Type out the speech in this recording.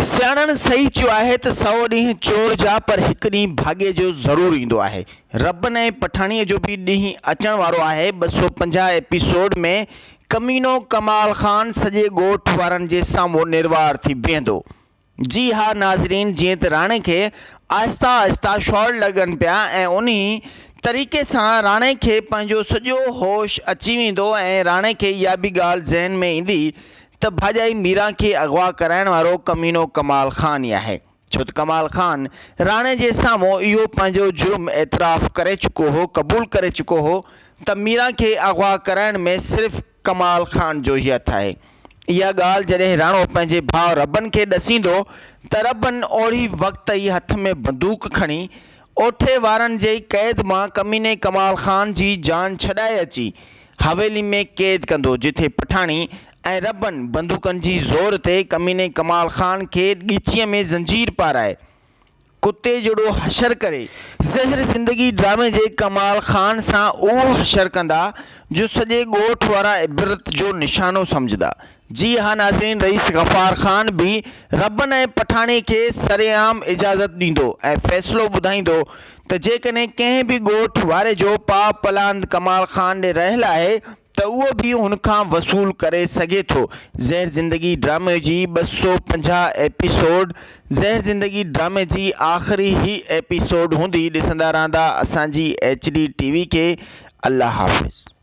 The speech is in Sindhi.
سياڻن صحيح چيو آهي ته سئو ڏينهن چور جا پر هڪ ڏينهن ڀاڳي جو ضرور ايندو آهي. ربن ۽ پٺاڻيء جو به ڏينهن اچڻ وارو آهي. 250 ايپيسوڊ ۾ ڪمينو ڪمال خان سڄي ڳوٺ وارن جي سامهون نروار ٿي بيهندو. جي ها ناظرين جيئن ته راڻي کي آهسته آهسته شارٽ لڳن پيا ۽ انهي طريقي سان راڻي کي پنهنجو سڄو هوش اچي ويندو ۽ راڻي کي اها به ڳالهه ذهن ۾ ايندي ته ڀاڄائي ميران کي اغوا ڪرائڻ وارو ڪمينو ڪمال خان ئي آهي، ڇو ته ڪمال خان راڻي جي سامهون اهو پنهنجو جرم اعتراف ڪري چڪو هو، قبول ڪري چڪو هو ته ميران کي اغوا ڪرائڻ ۾ صرف ڪمال خان جو ئي هٿ آهي. اها ڳالهه جڏهن راڻو پنهنجي ڀاء ربن کي ڏسيندو ته ربن اوڙي وقت ئي هٿ ۾ بندوق کڻي اوٺي وارن جي قيد مان ڪميني ڪمال خان جي جان ڇڏائي اچي حويلي ۾ قيد ڪندو جتي پٺاڻي ۽ ربن بندوقن جي زور تي ڪميني ڪمال خان کي ڳچيء ۾ زنجير پارائي ڪتي جهڙو حشر ڪري زهر زندگي ڊرامي جي ڪمال خان سان اهو حشر ڪندا جو سڄي ڳوٺ وارا عبرت جو نشانو سمجهندا جي ها ناظرين رئيس غفار خان به ربن ۽ پٺاڻي کي سرعام اجازت ڏيندو ۽ فيصلو ٻڌائيندو ته جيڪڏهن ڪنهن به ڳوٺ واري جو پاء پلاند ڪمال خان ڏي رهيل آهي ته اهو به هن کان وصول ڪري سگهي ٿو زهر زندگي ڊرامي جي 250 ايپيسوڊ زهر زندگي ڊرامي جي آخري هي ايپيسوڊ هوندي ڏسندا رهندا اسان جي ايڇ ڊي ٽي وي کي الله حافظ.